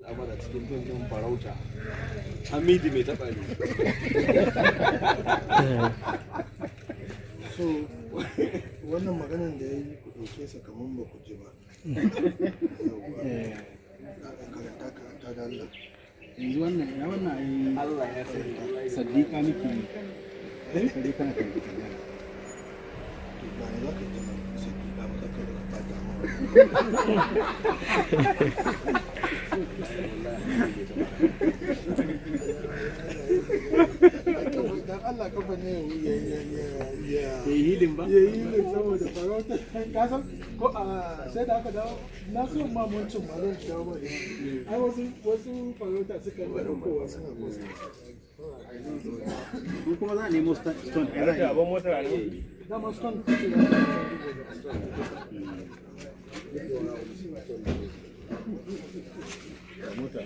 Faɗa mana cikin fim ɗin Farauta. Hamidu mai taɓa ne. So wannan maganan da ya yi, ku ɗauke sa kamar ba ku ji ba. Yawwa. Karanta, karanta da Allah. Yanzu wannan ya wannan ai. Allah ya sani. Saddiqa nake yi. Sai kana karanta. To, ba ne za ka yi ta sadiqa ba, ka ka bata ma. Dan Allah, kafa ne ya ya ya ya Ya yi healing ba? Ya yi ne saboda Farauta. Ka san ko a sai da aka dawo na so ma muncin ma zan dawo ma da ai wasu Farauta suka yi ɗaukowa suna post. Ko kuma za a nemo stone ai za a yi. Abin motar a nan. Dama stone kuce da Mota.